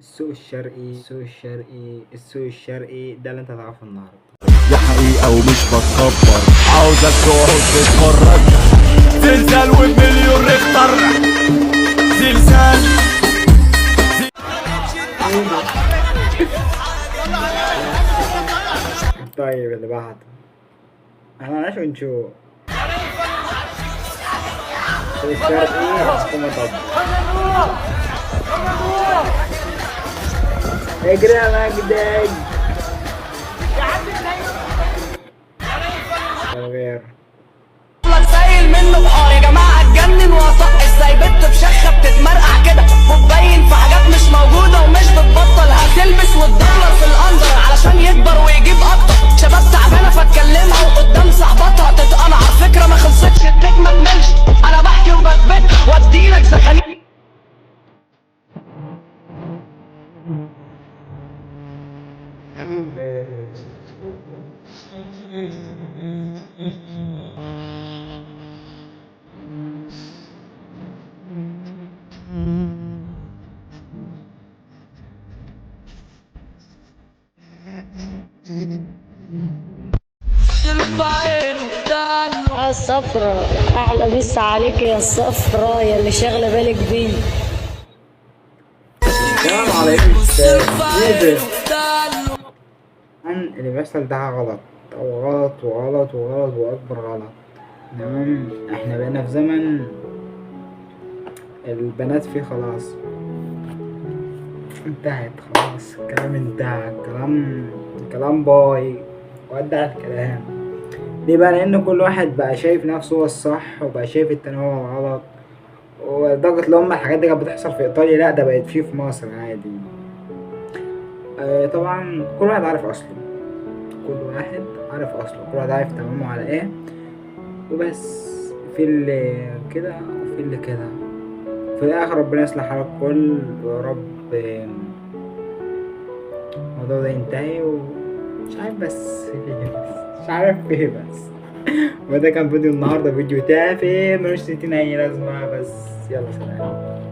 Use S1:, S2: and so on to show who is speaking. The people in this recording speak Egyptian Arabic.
S1: السوق الشرقي، السوق الشرقي، السوق الشرقي ده اللي انت هتعرفه النهارده.
S2: دي حقيقة ومش بتكبر، عاوزك تقعد تتفرج. زلزال وبمليون ريختر، زلزال.
S1: طيب اللي بعده احنا هنعيش ونشوف. السوق الشرقي حكومة. طب اجري يا مجدي. غير
S3: سايل منه بحار يا جماعة، اتجنن واطق ازاي بنت بشخه بتتمرقع كده وتبين في حاجات مش موجودة ومش بتبطل، هتلبس وتدبلر في الاندر علشان يكبر ويجيب اكتر. شباب تعبانة فتكلمها وقدام صاحبتها تتقنع، الفكرة ما خلصتش التك ما كملش، انا بحكي وبثبت واديلك زخانيق.
S4: الصفرة أحلى مسا عليك يا الصفرة يا اللي شاغلة بالك بيه.
S1: السلام عليكم. ايه ده؟ اللي بيحصل ده غلط وغلط وغلط وغلط واكبر غلط. تمام، احنا بقينا في زمن البنات فيه خلاص انتهت، خلاص الكلام انتهى، الكلام باي ودع الكلام. ليه بقى؟ لان كل واحد بقى شايف نفسه هو الصح وبقى شايف التاني هو الغلط، ولدرجة لو الحاجات دي كانت بتحصل في ايطاليا، لا ده بقت فيه في مصر عادي. طبعا كل واحد عارف اصله، كل واحد عارف اصله، كل واحد عارف تمامه على ايه وبس. في اللي كده وفي اللي كده، في الاخر ربنا يصلح حال الكل ويا رب الموضوع ده ينتهي. ومش عارف بس في ايه، بس مش عارف في ايه بس. وده كان فيديو النهارده، فيديو تافه ملوش 60 اي لازمه، بس يلا سلام.